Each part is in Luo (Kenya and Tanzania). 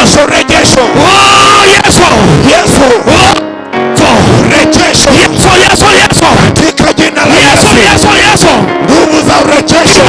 Rejesho, rejesho. Oh, Yesu. Yesu. Oh, Rejesho. Yesu, Yesu, Yesu. Katika jina la Yesu, Yesu. Yesu, Yesu. Nguvu za urejesho.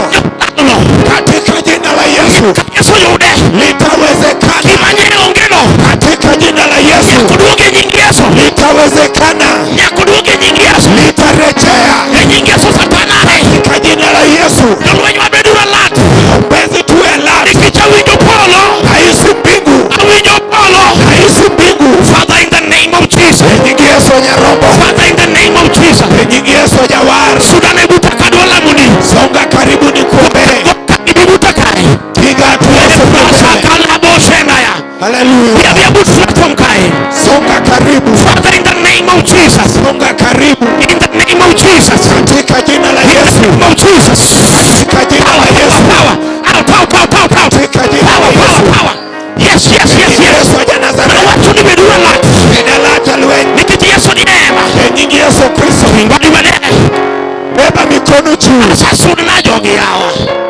Katika jina la Yesu. Yesu yude. Litawezekana. Kimanye ongeno. Katika jina la Yesu. Nyakuduoge nying Yesu. Litawezekana. Nyakuduoge nying Yesu. Litarejea. E nying Yesu Satana. Katika jina la Yesu. Jolweny wabeduru alert. Ombezi tuwe alert. Nikech awinjo polo. Nahisi mbingu. Awinjo polo. Nahisi mbingu. Father, in the name of Jesus. E nying Yesu Nyarombo. Father, in the name of Jesus. E nying Yesu Jawar. Sudane buta kadwa lamoni. Songa karibu nikuombee. Ibi buta kae. Piga hatua songa mbele. Sakalaboshenaya. Haleluya. Bia but platform kae. Songa karibu. Father, in the name of Jesus. Songa karibu. In the name of Jesus. Katika jina la In the Yesu. name of Jesus. Katika jina Power, la power, Yesu. power. Out, out, out, out, out. Katika jina la Power, power, Yesu. power. Yes, yes, yes, yes. Yesu wa Nazareti. Watu ni beduru alert. Jina la Jalwe. Nikech Yesu ni neema. E nying Yesu Kristo. Ingwadi mane. Beba mikono juu. Asasudna jogi yawa.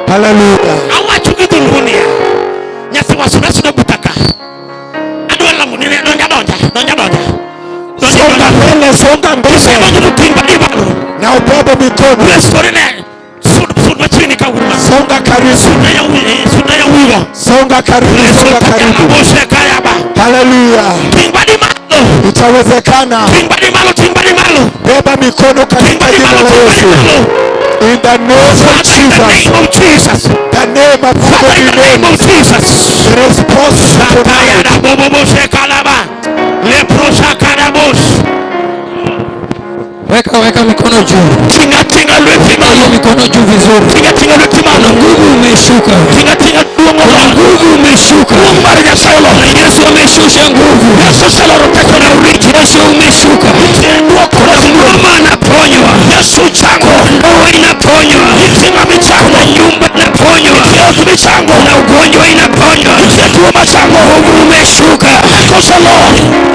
Haleluya. Awacho gi dholuo niya, nyathi wasuna suna buta ka. Adwa lamo ni donja donja, donja donja. Donja Songa donja. mbele, songa mbele. Donjo to ting badi malo. Na ubebe mikono. Resore ne. Sud sud machiegni ka wuod ma. Songa karibu. Sudna ya wi, sudna ya wiwa. Songa karibu, songa karibu. Bose kayaba. Haleluya. Ting badi malo. Itawezekana. Ting badi malo, ting badi malo. Beba mikono Ting katika badi jina malo, la ting badi Yesu. malo. In the name of Father, in the Jesus. name of Jesus. The name of Father, in the name of Jesus. It is possible tonight. Sakayada bobo shekalaba. Lepro sakarabos. Weka weka mikono juu. Tinga tinga lweti Weka malo. mikono juu vizuri. Tinga tinga lweti malo. Nguvu umeshuka. Tinga tinga duong' Kuna olo. nguvu umeshuka. Duong' mar Nyasaye olo. Yesu ameshusha nguvu. Yesu oseloro teko na Yesu umeshuka. Duoko Mama anaponywa. Yesu chango. Ndoa inaponywa. Nitie michango. Nyumba inaponywa. Nitie ot michango. Na ugonjwa inaponywa. Nitie tuo machango. Nguvu umeshuka. Teko oselor.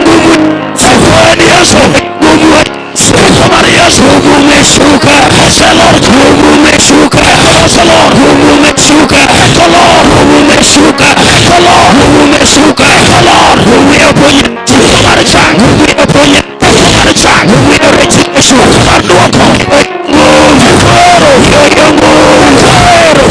Nguvu Teko en Yesu. nguvu Teko mar Yesu. nguvu umeshuka. Oselor. Nguvu umeshuka. Oselor. Nguvu umeshuka. Teko lor. Nguvu umeshuka. Teko lor. Nguvu umeshuka. Teko lor. Nguvu ya uponyaji. Teko mar chango. Nguvu ya uponyaji. Teko mar chango. Nguvu ya urejesho. Teko mar duoko. Nguvu. Teko ero. Hiyo hiyo nguvu. Teko ero.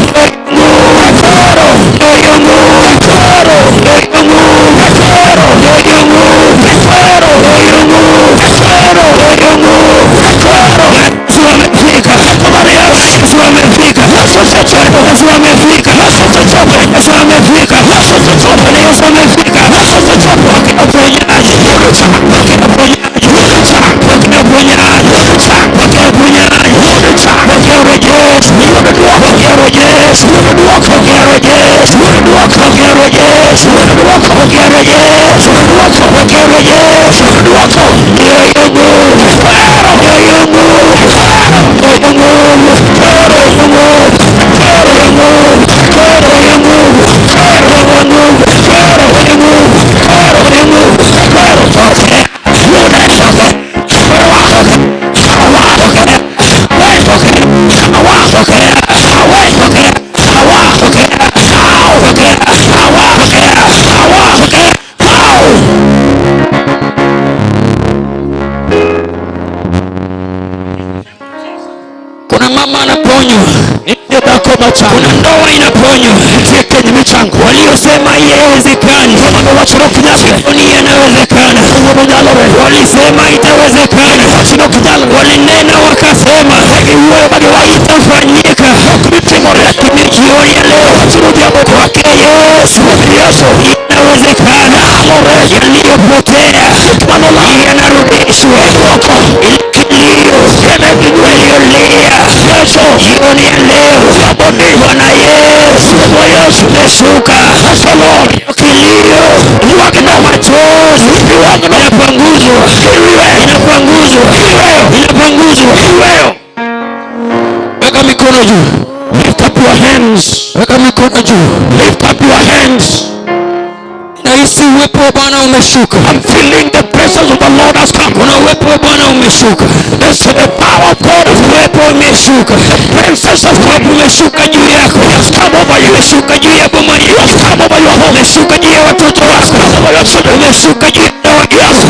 Nguvu. Teko ero. Hiyo hiyo nguvu. Teko ero. Hiyo hiyo nguvu. Teko ero. Hiyo hiyo nguvu. Teko ero. Hiyo hiyo nguvu. Teko ero. Hiyo hiyo nguvu. Teko ero. Yesu amefika. Teko mar Yesu. Yesu amefika. Yesu osechopo. Yesu amefika. Yesu osechopo. Yesu amefika. Yesu osechopo. Yesu amefika. Yesu osechopo. Pokea uponyaji. Pokea uponyaji. Pokea uponyaji. Pokea uponyaji. Pokea urejesho. Pokea urejesho. Pokea urejesho. Pokea urejesho. Pokea urejesho. Pokea urejesho. Ndiyo hiyo nguvu. Ndiyo hiyo nguvu. Ndiyo hiyo nguvu. Ndiyo hiyo nguvu. Ndiyo hiyo nguvu. Ndiyo hiyo nguvu. Ndiyo hiyo nguvu. Ndiyo hiyo nguvu. Ndiyo nguvu. Pokea. Kuna mama anaponywa, Nitie dhako machango. kuna ndoa inaponywa. Nitie keny michango. Waliosema haiwezekani, Joma nowacho nok nyalre. jioni yanawezekana. Kawuono nyalore. Walisema itawezekana, Wacho nok nyalre. walinena wakasema Giwuoyo ma giwacho. itafanyika, Ok bi timore. lakini jioni ya leo Wacho odhiambo kwake Yesu Yesu. inawezekana. Yaliyopotea yanarudishwa, ile kilio waliolia Yesu. jioni ya leo, Bwana Yesu umeshuka, kilio na machozi inapanguzwa, inapanguzwa, inapanguzwa. Weka mikono juu, Lift up your hands. weka mikono juu. Lift up your hands. Nahisi uwepo wa Bwana umeshuka. I'm feeling the presence of the Lord has come. Kuna uwepo wa Bwana umeshuka. This is the power of God. Uwepo umeshuka. The presence of God Uwepo umeshuka juu yako. has come over you. Umeshuka juu ya boma yako. Has come over your home. Umeshuka juu ya watoto wako. Umeshuka juu ya ndoa yako.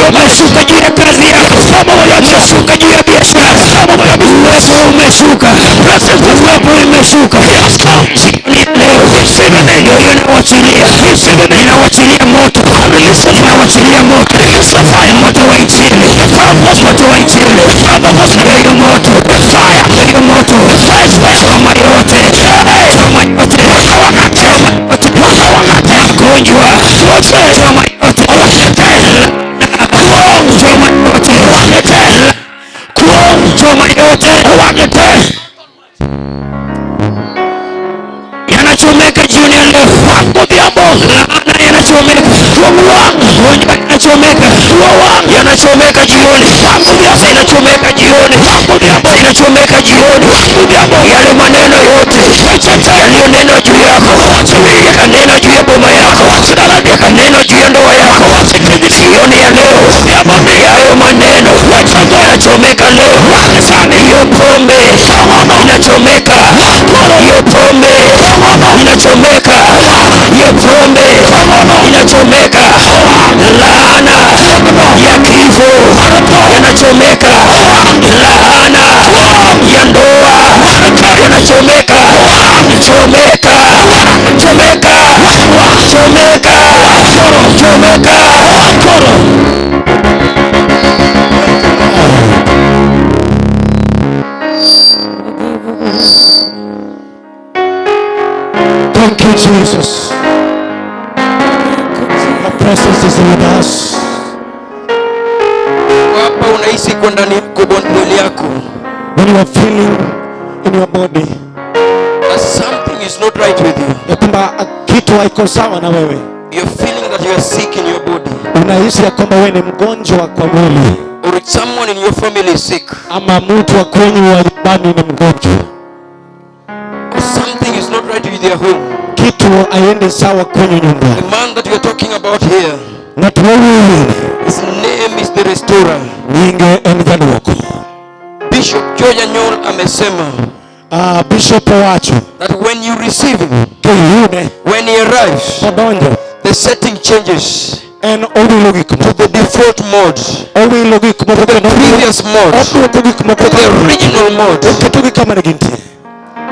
Umeshuka juu ya kazi yako. Umeshuka juu ya biashara. Uwepo umeshuka. Uwepo umeshuka. Leo ndio nawachilia. Ninawachilia moto. Ninawachilia moto. Moto wa Injili. Moto wa Injili. Ndio moto. Ndio moto. Choma yote. Choma yote. Choma yote. Magonjwa. Choma yote. Choma yote. Choma yote. Yanachomeka jioni ya leo. Laana yanachomeka. Magonjwa yanachomeka. Yanachomeka jioni. Yanachomeka jioni. Yanachomeka jioni. Yale maneno yote yaliyonenwa juu yako, yakanenwa juu ya boma yako, yakanenwa juu ya ndoa yako, jioni ya leo, hayo maneno yanachomeka leo. Hiyo pombe inachomeka. Hiyo pombe inachomeka. Hiyo pombe inachomeka. Laana ya kifo yanachomeka. Laana ya ndoa yanachomeka. Chomeka. Chomeka. Chomeka. Chomeka. Thank you, Jesus. Your presence is with us. Hapa unahisi kwa ndani yako mwili yako When you are feeling in your body that something is not right with you. ya kwamba kitu haiko sawa na wewe, You're feeling that you are sick in your body, unahisi ya kwamba wewe ni mgonjwa kwa mwili, or someone in your family is sick, ama mtu wa kwenyu wa nyumbani ni mgonjwa, or something is not right with your home. kitu haiendi sawa kwenye nyumba. The man that you are talking about here, Ng'at mawuoyo his name is the Restorer. nyinge en jaduoko. Bishop George Anyol amesema Bishop owacho that when you receive him, kiyude when he arrives, odonjo the setting changes en owilo gik to moko, the default mode, owilo gik moko the kendo previous mode, oduoko gik moko to the original mode. oketogi kama ne gintie.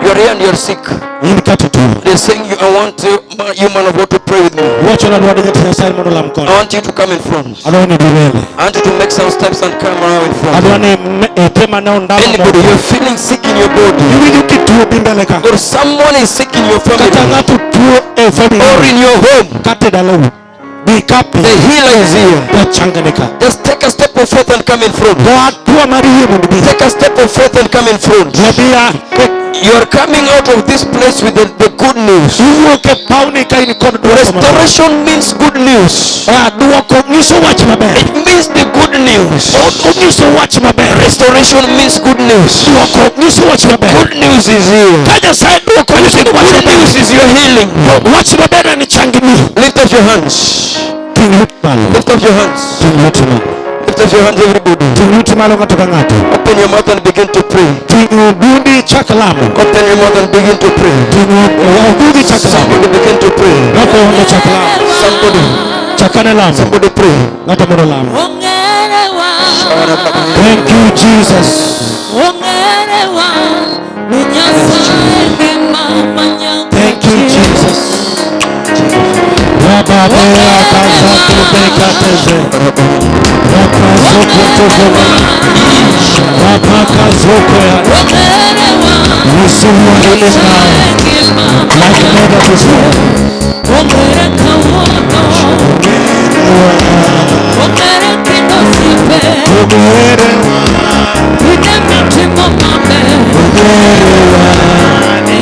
You are here and you are sick. In kata ituo. They're saying, you, I want you, you man of God, to pray with me. Wacho na dwaro jatich Nyasaye mondo olam I koda. want you to come in front. Adwa ni ibi mbele. I want you to make some steps and come around in front. Adwa ni itim ane ondamo Anybody, moko. you're feeling sick in your body, Iwinjo kituo bi mbele ka. or someone is sick in your Kata family, ng'ato tuo e family. or in your home, Kata e dalau. Bi ka the piny. healer is here. Jachangni ka. Just take a step of faith and come in front. Go hatua mar yie mondo ibi. Take a step of faith and come in front. Yabia. You are coming out of this place with the good news. Iwuok e pawni ka in kod duoko maber. Restoration means good news. Duoko nyiso wach maber. It means the good news. Onyiso wach maber. Restoration means good news. Duoko nyiso wach maber. Good news is here. Ka Nyasaye duoko nyiso The ni wach good maber. news is your healing. Wach maber en changni. Lift up your hands. Ting lweti malo. Lift up your hands. Ting lweti malo. Lift up your hands, everybody. Ting lweti malo ng'ato ka ng'ato. Open your mouth and begin to pray. Ting bundi chak lamo. Open your mouth and begin to pray. Ting bundi chak lamo. Somebody begin to pray. Ng'ato mondo chak lamo. Somebody, Chakane lamo. somebody pray. Ng'ato mondo lamo. Thank you, Jesus. Thank you, Jesus. Rababea kazaku bekateze. Rapazokotozoba. Rapakazokoya. Receive your healing now, like never before.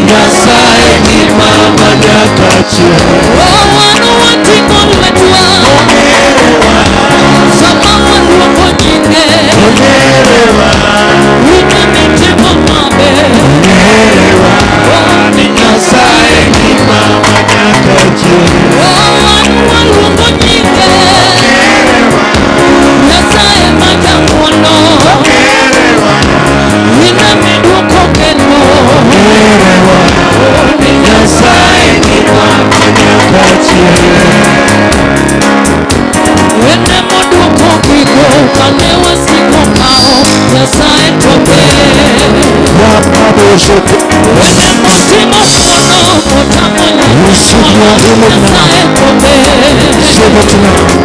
Nyasaye ni mama nyakache. Nyasaye ni mama nyakache. Nyasaye ni mama nyakache. Umeshuka. Receive your healing now. Receive it now. Receive your healing now. Like never before. Receive your healing now.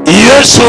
Yesu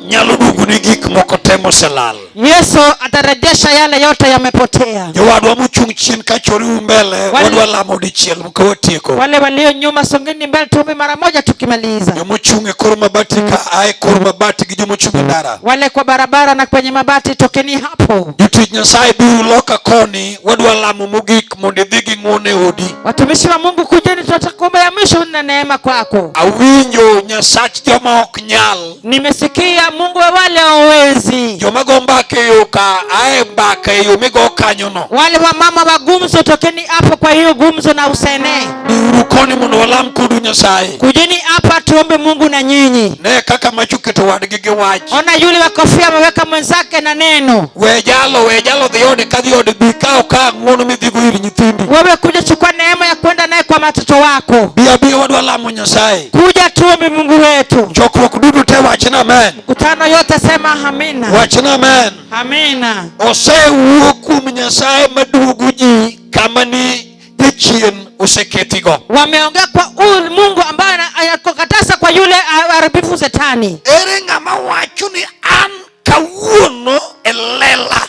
nyalo duogoni gik moko te moselal. Yesu atarejesha yale yote yamepotea. Jowadwa mochung' chien ka choriu mbele, wadwa lamo dichiel ka watieko. Wale walio nyuma songeni mbele, tuombe mara moja tukimaliza. Jomochung' e kor mabati ka ae kor mabati gi jomochung' e ndara. Wale kwa barabara na kwenye mabati, tokeni hapo. Jotich Nyasaye biuru loka koni, wadwa lamo mogik mondo idhi gi ng'uono e odi. Watumishi wa Mungu, kujeni, tutakuomba ya mwisho na neema kwako. Awinjo Nyasach joma ok nyal. Nimesikia Mungu wa wale hawawezi. Joma go mbaka e yo ka ae mbaka e yo migo kanyono. Wale wa mama wa gumzo, tokeni hapo kwa hiyo gumzo na usene. Biuru koni mondo walam kodu Nyasaye. Kujeni hapa tuombe Mungu na nyinyi. Ne kaka macho keto wadgi gi wach. Ona yule wa kofia ameweka mwenzake na neno. We jalo dhi ode ka dhi ode bi kaw ka ng'uono midhigo ir nyithindi. Wewe kuja chukua neema ya kwenda naye kwa watoto wako. Bi abiya wadwa lamo Nyasaye. Kuja tuombe Mungu wetu. Chokruok duto te wachna amen. Mkutano yote sema amina. Wachna amen. Amina. Osewuo kuom Nyasaye maduogo ji kama ni jachien osekethigo. Wameongea kwa huyu Mungu ambaye anakukataza kwa yule haribifu shetani. Ere ng'ama wacho ni an kawuono e lela.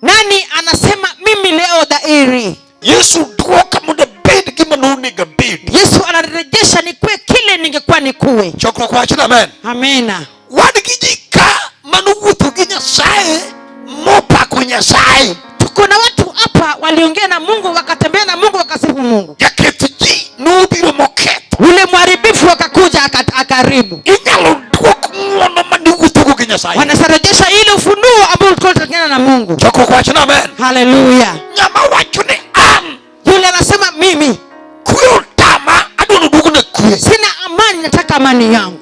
Nani anasema mimi leo dhahiri? Yesu duoka mondo abed gima nonego abed. Yesu anarejesha nikuwe kile ningekuwa nikuwe. Chokruok wachna amen. Amina. Wan gi ji ka manowuotho gi Nyasaye mopako Nyasaye. Tuko na watu hapa waliongea na Mungu, wakatembea na Mungu, wakasifu Mungu. Jaketh ji nobiro moketho. Ule mharibifu akakuja akaribu. Inyalo duok ng'uono maniwuothogo gi Nyasaye. Wanarejesha ile ufunuo ambao ulikuwa unatokana na Mungu. Chokruok wachna amen. Haleluya. Ng'ama wacho ni an. Yule anasema mimi Kwe otama adwa noduogna kwe. sina amani, nataka amani yangu.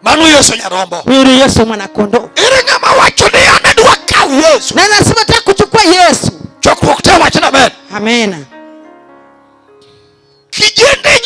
Mano Yesu nyarombo. Huyu ni Yesu mwana kondoo. Ere ng'ama wacho ni an adwa kawo Yesu. Na anasema nataka kuchukua Yesu. Chokruok te wachna amen. Amina. Kijende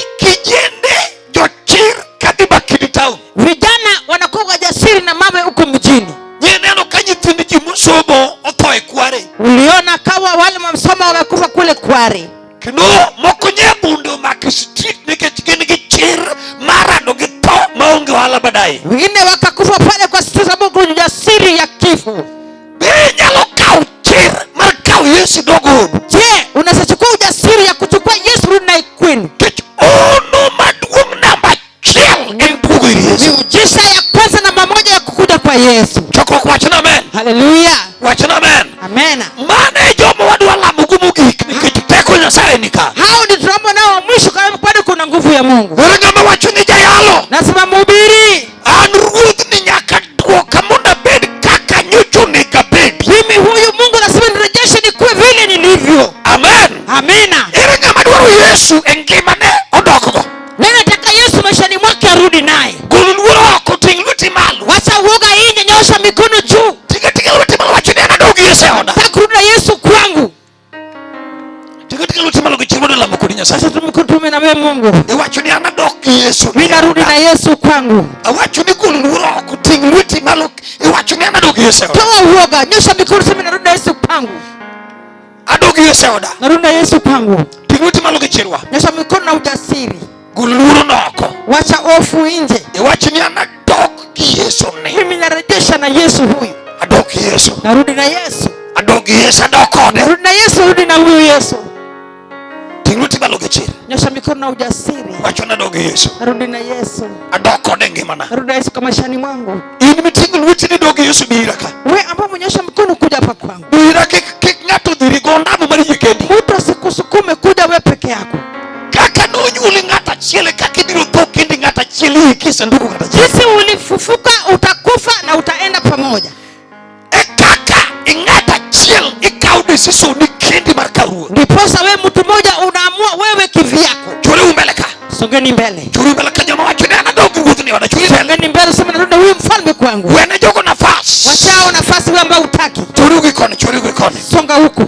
jochir kadhi Bakidi town. Vijana wanakuwa wajasiri na mawe huko mjini. Nyeneno ka nyithind ji mosomo otho e kware. Uliona kawa wale msoma wamekufa kule Kware. Kendo moko nye bunde omako street nikech gin gi chir marado gi tho maonge ohala baadaye. Wengine wakakufa pale kwa sababu kuna ujasiri ya kifo. Be inyalo kawo chir mar kawo Yesu dogo odu? Je, unaweza chukua ujasiri ya kuchukua Yesu rudi naye kwenu? Nikech ono maduong' namba achiel en duogo ir Yesu. Miujiza ya kwanza namba moja ya kukuja kwa Yesu. Chokruok wachna amen. Haleluya. Wachna amen. Amena. Mano e joma wadwa lamogo mogik nikech teko Nyasaye ni ka. Hao ndio tunaomba nao wa mwisho kama bado kuna nguvu ya Mungu. Ere Yesu. Mimi narudi na Yesu kwangu. Awacho ni gol luoro oko, ting' lweti malo, iwacho ni an adok gi Yesu e oda. Toa uoga, nyosha mikono, sema narudi na Yesu kwangu. Adok gi Yesu e oda. Narudi na Yesu kwangu. Ting' lweti malo gi chirwa. Nyosha mikono na ujasiri. Gol luoro no oko. Wacha hofu nje. Iwach ni an adok gi Yesu ni. Mimi narejesha na Yesu huyu. Adok gi Yesu. Narudi na Yesu. Adok gi Yesu, adok kode. Narudi na Yesu, narudi na huyu Yesu. Ting' lweti malo gi chir. Nyosha mikono na ujasiri. Wacho ni adok gi Yesu. Narudi na Yesu. Adok kode e ngimana. Narudi na Yesu kwa maishani mwangu. In miting'o lweti ni dok gi Yesu bi ira ka. We ambao umenyosha mkono kuja hapa kwangu. Bi ira kik kik ng'ato dhiri go ondamo mar yie kendi. Mtu asikusukume kuja we peke yako. Kaka nonyuoli ng'ato achiel e kaka ibiro tho kendi ng'ato achiel iiki e sanduku ng'ato achiel. Jinsi ulifufuka utakufa na utaenda pamoja. E kaka ing'ato achiel ikawo decision ni kendi mar kawo ruoth. Ndiposa we mtu mmoja unaamua wewe kivyako. Chore mbele ka. Songeni mbele. Chore mbele ka joma wacho ni an adok gi ruodhni oda. Chore mbele. Songeni mbele useme narudi na huyu mfalme kwangu. Wene jogo nafas. Wachao nafasi wewe ambao hutaki. Chore gi koni, chore gi koni. Songa huku.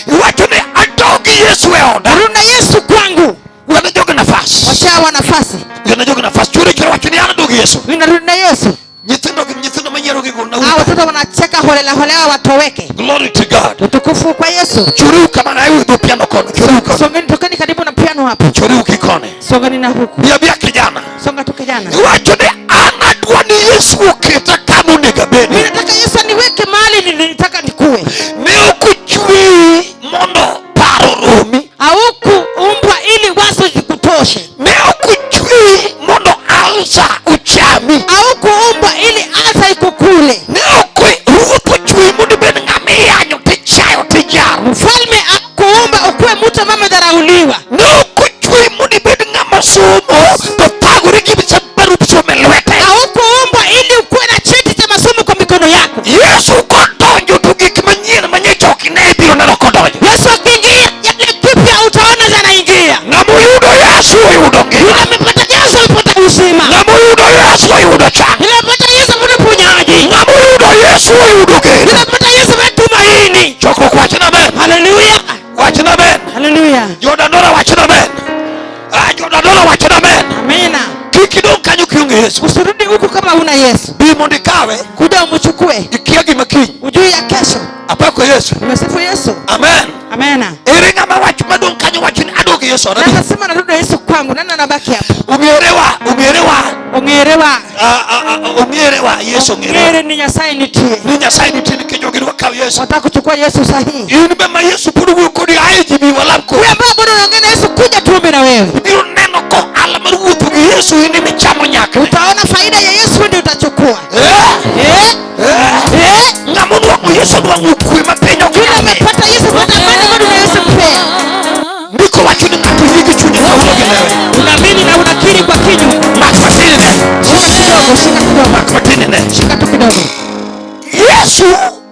Iwacho ni adok gi Yesu e oda. Narudi na Yesu kwangu. Wene jogo nafas. Wachao nafasi. Wene jogo nafas. Chore chore wacho ni an adok gi Yesu. Mimi narudi na Yesu. Nyithindo gi nyithindo manyiero gi gol na Hao watoto wanacheka holela holela watoweke. Glory to God. Utukufu kwa Yesu. Chore kama na iwe piano kono. Chore kono. Songeni, tokeni karibu na piano hapo. Chore kikone. Songeni na huku. Bia bia kijana. Songa tu kijana. Iwacho ni an adwa ni Yesu oketa kama onego abedi. Mimi nataka Yesu aniweke mahali nilitaka nikuwe. Ne ok ochweyi mondo paro romi. Haukuumbwa ili wazo zikutoshe. Ne ok ochweyi mondo alsa ochami. Haukuumbwa ili alsa ikukule. Ne ok ruoth ochweyi mondo ibed ng'ama iyanyo tichayo tijaro. Mfalme akuumba ukuwe mtu ambaye amedharauliwa. Ne ok ochweyi mondo ibed ng'ama somo to thagore gi barup somo e lwete. Haukuumbwa ili ukuwe na cheti cha masomo kwa mikono yako. Yesu kodonjo to gik manyien manyocha ok ine ibiro neno kodonjo. Yesu akiingia, yale kipya utaona yanaingia. Ng'ama oyudo Yesu oyudo ngima. Yule amepata Yesu amepata uzima. Ng'ama oyudo Yesu oyudo chang. Yule amepata Yesu amepata uponyaji. Ng'ama oyudo Yesu oyudo geno. Yule amepata Yesu amepata tumaini. Chokruok wachna amen. Haleluya. Wachna amen. Haleluya. Jodandora wachna amen. Ah, jodandora wachna amen. Amina. Kik idong' kanyo kionge Yesu. Usirudi huku kama huna Yesu. Bi mondo ikawe. Kuja umchukue. Ikia gima kiny. Ujui ya kesho. Apako Yesu. Nimesifu Yesu. Amen. Amena. Ere ng'ama wach madong' kanyo wacho ni adok gi Yesu. Na nasema narudi na Yesu kwangu. Nani anabaki hapo? Ong'erewa, ong'erewa. Ong'erewa. Ah, ah, ah, ong'erewa, Yesu ong'erewa. Ong'ere ni Nyasaye nitie. Ni Nyasaye nitie nikech jogi dwa kawo Yesu. Wataka kuchukua Yesu sahihi. In be ma Yesu pod wuoyo kodi ae ji bi walam kodi. Wewe ambao bado unaongea na Yesu kuja tuombe na wewe. Ibiro neno kohala mar wuotho gi Yesu in ema ichamo nyakne. Utaona faida ya Yesu ndio utachukua. Eh, Eh? eh. Eh? Ng'ama onwang'o Yesu onwang'o kwe ma piny ok Yule nyal miyo. amepata Yesu amepata amani bado na Yesu mpea. Ndiko wacho ni ng'ato yie gi chunye kawuono gi lewe. Unaamini na unakiri kwa kinywa. Mak matin ne. Shika kidogo, shika kidogo. Mak matin ne. Shika tu kidogo. Yesu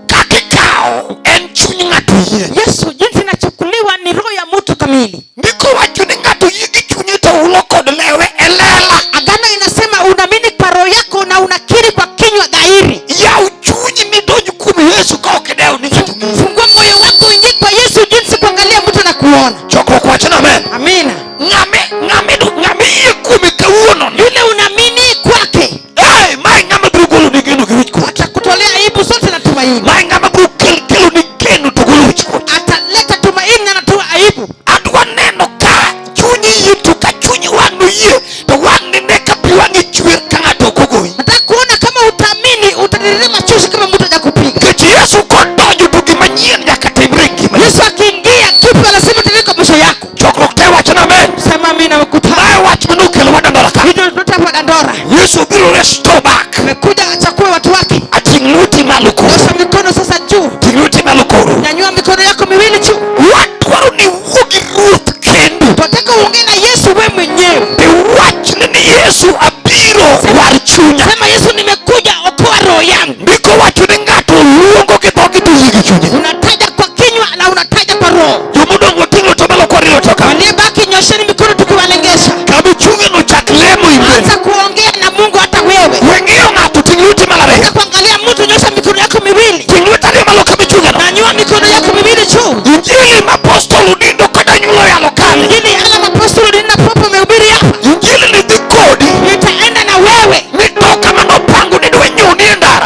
kaka ikawo en chuny ng'ato yie. Yesu jinsi inachukuliwa ni roho ya mtu kamili. Ndiko wacho ni ng'ato yie gi chunye to hulo kod lewe e lela. Agano inasema unaamini kwa roho yako na unakiri kwa kinywa dhahiri. Yaw chunyi midonj kuom Yesu ka ok idewo ni ng'ato ng'iyi. Fungua moyo wako uingie kwa Yesu jinsi kuangalia mtu na kuona. Chokruok wachna amen. Amina. Ng'ame ng'ame ng'ame yie kuome kawuono ni. Yule unaamini kwake Hey, mae ng'ama biro golo ni geno gi wich kuot. atakutolea aibu zote na tumaini. Mae ng'ama biro kel kelo ni geno to golo wich kuot. Ataleta tumaini na anatoa aibu. Adwa neno ka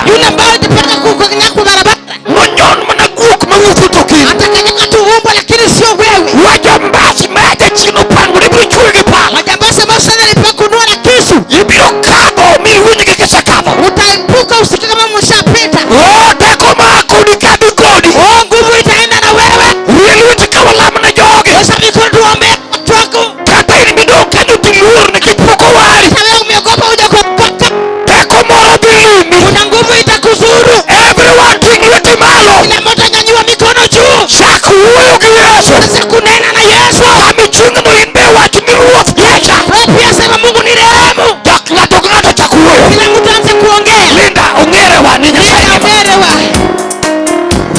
Yule ambaye alitupeleka kukanyaga barabara. Nonyon mana guok mawuotho to kiny. Atakanyaga tu umbwa lakini sio wewe. Wajambasi ma jachien opangore biro chwoyo gi pala. Majambazi ambao sana alipanga kunua na kisu. Ibiro kadho miwinj gi kisekadho. Utaepuka usikie kama mshapita. Oh, teko maa kodi kadhi kodi. Oh, nguvu itaenda na wewe. Rie lweti ka walam ne jogi. Osha mikono tuombee watu wako. Kata in midong' kanyo tiluor nikech pok owari. Hata wewe umeogopa huja kuokoka. Teko moro dhi limi. Kuna nguvu itakuzuru. Everyone ting' lweti malo. Kila mmoja nyanyua mikono juu. Chak wuoyo gi Yesu. Sasa kunena na Yesu. Kama ichung'no in be wach ni Ruoth kecha. Wewe pia sema Mungu ni rehemu. Chak ng'ato ka ng'ato chak wuoyo. Kila mtu aanze kuongea. Linda ong'erewa ni Nyasaye ngima. Ong'erewa.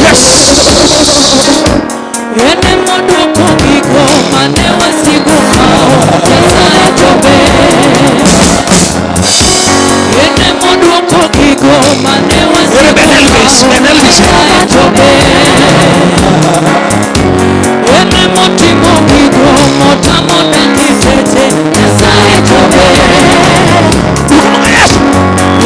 Yes. Ene moduoko gigo mane wasigu okawo, Nyasaye to ber. Ene moduoko gigo mane wasigu Ere Ben Elvis, okawo, Ben Elvis. Nyasaye to ber. Ene motimo gigo motamo dakiteche, Nyasaye to ber. Yes.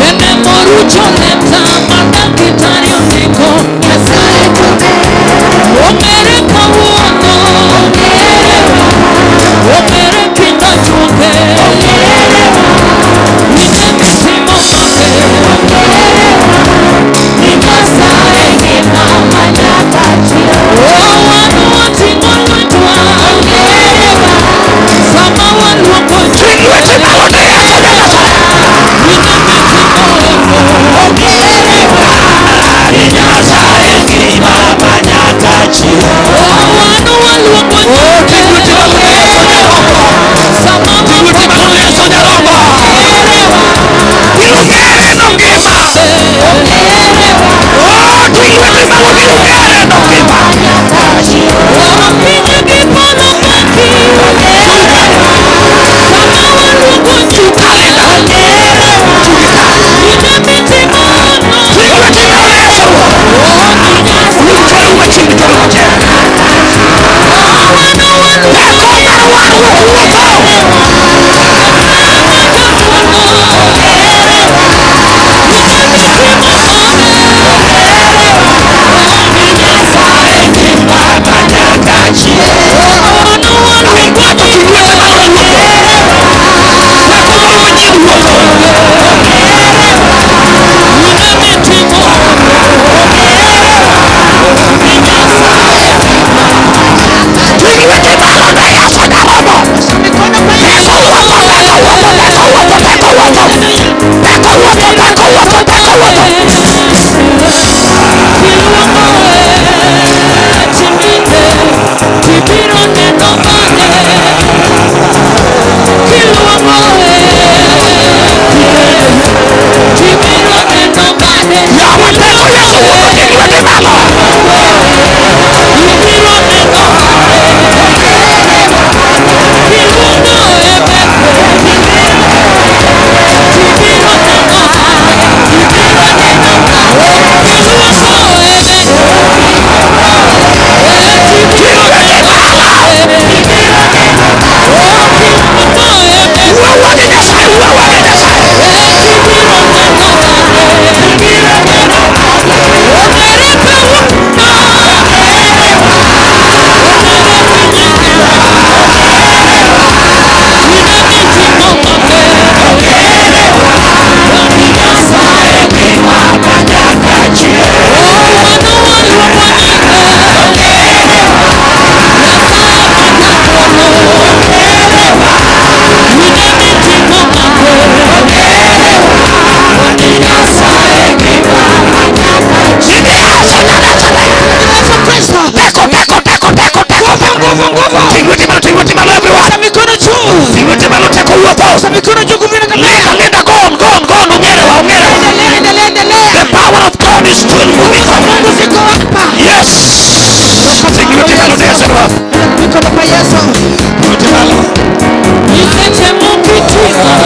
Ene morucho leta ma daktari ondiko, Nyasaye to ber. Ong'ere kawuono, ong'ere piny ajuoke, ine mitimo maber, ni Nyasaye ngima manyaka chieng'. Oh, wan wating'o lwetwa, sama waluongo Ting' lweti malo ne Yesu Nyasaye. ine mitimo Ni Nyasaye ngima manyaka chieng'. Oh, wan waluongo Oh, ting' lweti malo ne Yesu Nyarombo. sama Ting' lweti malo ne Yesu Nyarombo. Biro ng'ere no ngima. Oh, ting' lweti malo biro ng'ere no ngima. Piny gi polo maki, sama waluongo Chuka Linda. Chuka. ine mitimo Ting' lweti malo ne Yesu. Chwal machiegni, chwal machiegni. Teko mar warruok wuotho. Ng'ato ting' lwete malo wuotho. Teko moro manyien wuotho. Ting' lweti malo ne Yesu Nyarombo. Mikono kwa Teko wuotho, teko wuotho, teko wuotho, teko wuotho. Teko wuotho, teko wuotho, teko wuotho. Yawa teko Yesu wuotho, ting' lweti malo. Ting' lweti malo. Wuo gi Nyasaye, wuo gi Nyasaye. Ni Yesu Nyasaye. Yesu Kristo. Teko, teko, teko, teko, teko. Nguvu, nguvu. Ting' lweti malo, ting' lweti malo everyone. Osha mikono juu. Ting' lweti malo, teko wuotho. Osha mikono juu, nguvu inatembea. Linda, Linda, go on, go on, go on. Ong'erewa, ong'erewa. Endelea, endelea, endelea. The power of God is still moving. Mungu ziko hapa. Yes. Ting' lweti malo ne Yesu. Mikono kwa Yesu. Lweti malo. In the name of Jesus.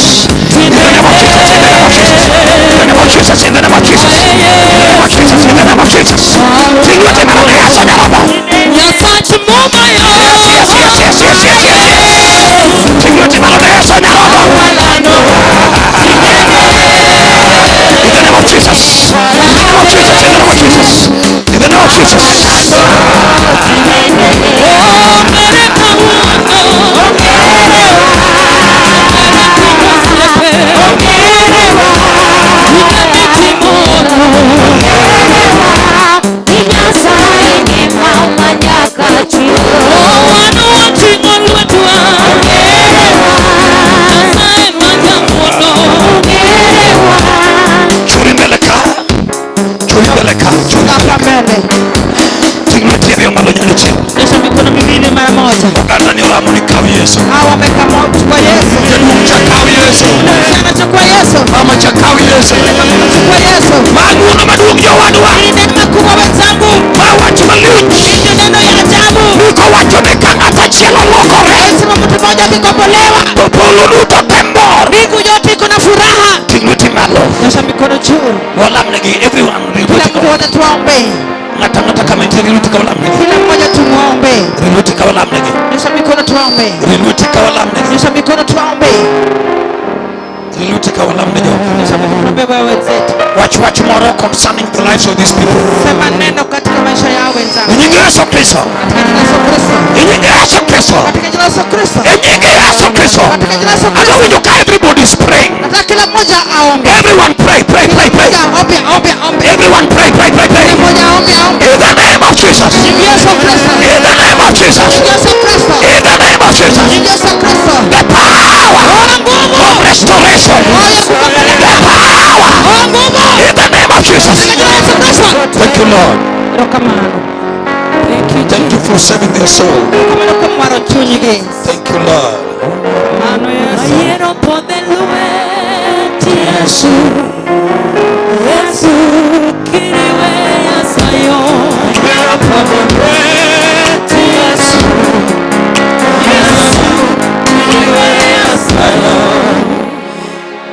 Jesus. In the name of Jesus. In the name of Jesus. In the name of Jesus. In the name of Jesus. In the name of Jesus. In the name of Jesus. Ting lweti malo ne Yesu nyalomo. Nyasach muma yo. Yes. Ting lweti malo ne Yesu nyalomo. In the name of Jesus. In the name of Jesus. In the name of Jesus. In the name of Jesus. Churi mbele ka. Churi mbele ka. Churi mbele Hapa ka. mbele. Ting lweti ariyo malo nyadichiel. Nyosha mikono miwili mara moja. Oganda ni olamo ni kaw Yesu. Hawa wamekamchukua Yesu. Jaduong' cha kaw Yesu. Msichana chukua Yesu. Mama cha kaw Yesu. Chukua Yesu. Ma ng'uono maduong' jowadwa. Hii neema kubwa wenzangu. Ma wach malich. Hii ndio neno ya ajabu. Ndiko wacho ni ka ng'at achiel olokore. Sema mtu mmoja akikombolewa, To polo duto te mor. mbingu yote iko na furaha. Ting lweti malo. Nyosha mikono juu. Walamnegi everyone. Kila mtu wote tuombe. Ng'ato ang'ata kama intie ri lweti ka walamnegi. Kila mmoja tumuombe. Ri lweti ka walamnegi. Nyosha mikono tuombe. Ri lweti ka walamnegi. Nyosha mikono tuombe. Ri lweti ka walamnegi. Nyosha mikono tuombe wewe wenzetu. Wach wach moro concerning the lives of these people. Sema neno katika maisha yao wenzangu. E nying Yesu Kristo. Katika jina la Yesu Kristo. E nying Yesu Kristo. Katika jina la Yesu Kristo. E nying Yesu Kristo. Katika jina la Yesu Adwa Kristo. winjo ka everybody is praying. Nataka kila mmoja aombe. Everyone pray, pray, pray, pray. Mmoja aombe, aombe, aombe. Everyone pray, pray, pray, pray. Kila mmoja aombe, aombe. In the name of Jesus. Yesu Kristo. In the name of Jesus. Yesu Kristo. In the name of Jesus. Yesu Kristo. The power of restoration. The power. In the name of Jesus. Katika jina la Yesu Kristo. Thank you, Lord. Erokamano. Thank you, Thank you for saving their soul. Erokamano kuom waro chunygi. Thank you, Lord. Mano Yesu. Ayiero podhe lwet Yesu. Yesu kiriwe Nyasaye. Ayiero podhe lwet Yesu. Yesu kiriwe Nyasaye.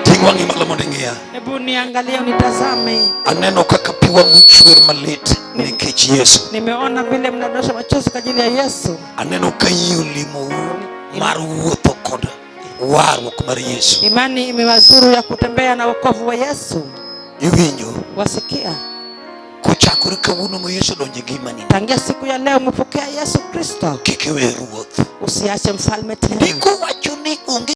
Ting wang'i malo mondo ing'iya. Hebu niangalie unitazame. Aneno kaka pi wang'u chwer malit nikech Yesu. Nimeona vile mnadosha machozi kwa ajili ya Yesu. Aneno ka yie olimou mar wuotho kod warruok mar Yesu. Imani imewazuru ya kutembea na wokovu wa Yesu. Iwinjo? Wasikia? Kochakore kawuono ma Yesu odonjo e ngimani. Tangia siku ya leo umepokea Yesu Kristo, Kik iwe ruoth. usiache mfalme tena. Ndiko wacho ni onge